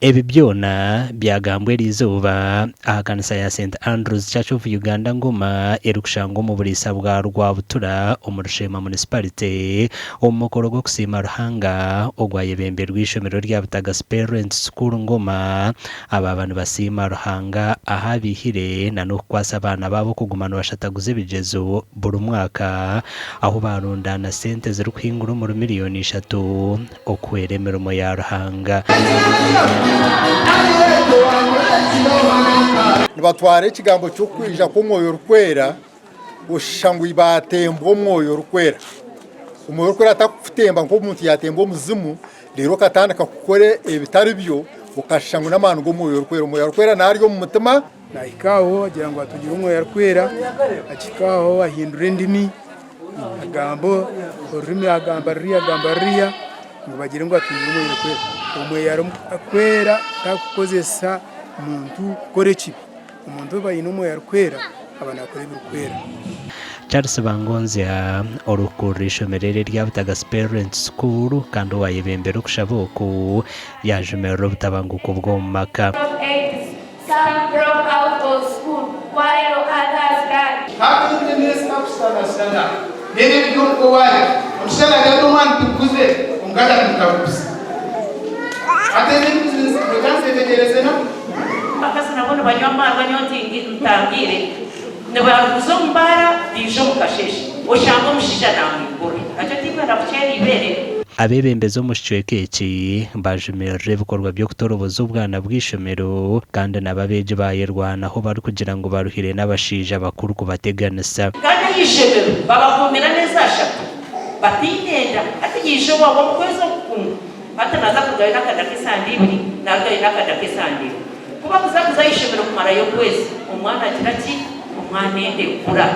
Ebi byona byagambwa eriizooba aha kanisa ya Saint Andrews Church of Uganda Ngoma erikushangwa omu buriisa bwa Rwabutura omuri Sheema Municipality omu mukoro gw'okusiima Ruhanga ogwayebemberwa eishomero rya Butagasi Parents School Ngoma. Abaaba nibasiima Ruhanga ahu abaihire na n'okukwasa abaana baabo kuguma nibashataguza ebigyezo buri mwaka ahu barundaana sente ezirikuhingura omuri miriyoni ishatu okuhwera emirimo ya Ruhanga. Nibatwara ekigambo ky'okwija kw'Omwoyo Orikwera oshusha ngu baatembwa Omwoyo Orikwera. Omwoyo Orikwera atakukutemba nk'omuntu yaatembwa omuzimu reero okatandika kukora ebitari byo okashusha ngu n'amaani g'Omwoyo Orikwera. Omwoyo Orikwera naarya omu mutima. Nahika aho agira ngu atungire Omwoyo Arikwera, akihika aho ahindura endimi. Agamba orurimi agamba ruriya agamba ruriya ngu bagire ngu atungire omwoyo arikwera. Omwoyo arikwera takukozesa muntu kukora ekibi. Omuntu obu aine omwoyo arikwera aba nakora ebirikwera. Charles Bangonzya, orikukurira eishomero eri erya Butagasi Parents School kandi owayebembera okushaba oku, yaajumirira obutabanguko bw'omu maka. Some drop out of school while others learn. Hakuhingura emyezi kakushutanashushana reero ebiri omuka owaayo. Omushaija naagira ati omwana tikukuze, omukazi ati nkakukuza. Hati ezi embuzi reka nzeetegyereze enaku. Abakazi nabo nibanywa amaarwa nyowe ntangiire, nibaguza omu baara baija omu kasheeshe oshanga omushaija naamwigura. Nakyo tikwenda kukyera eibeere. Abeebembezi omu kicweka eki baajumirira ebikorwa by'okutoroboza obwana bw'eishomero kandi nabo abeegi baayerwanaho barikugira ngu baruhire n'abashaija bakuru kubateganisa. Kandi aha ishomero babakuumira ameezi ashatu bataine nda. Hati yaija owaabo omu kwezi oku kumwe, hati naaza kurugayo n'akada k'esande ibiri, naarugayo n'akada k'esande emwe. Ku bakuza kuza aha ishomero kumarayo okwezi, omwana agira ki? Omwana enda ekura.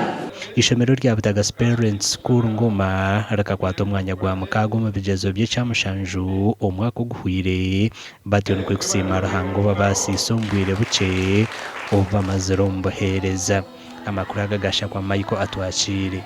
Eishomero rya Butagasi Parents School Ngoma rikakwata omwanya gwa mukaaga omu bigyezo by'ekyamushanju omwaka oguhweire, batyo nikwo kusiima Ruhanga obabaasiise omu bwire bukye obu bamazire omu buheereza. Amakuru aga gashakwa Michael Atwakiire.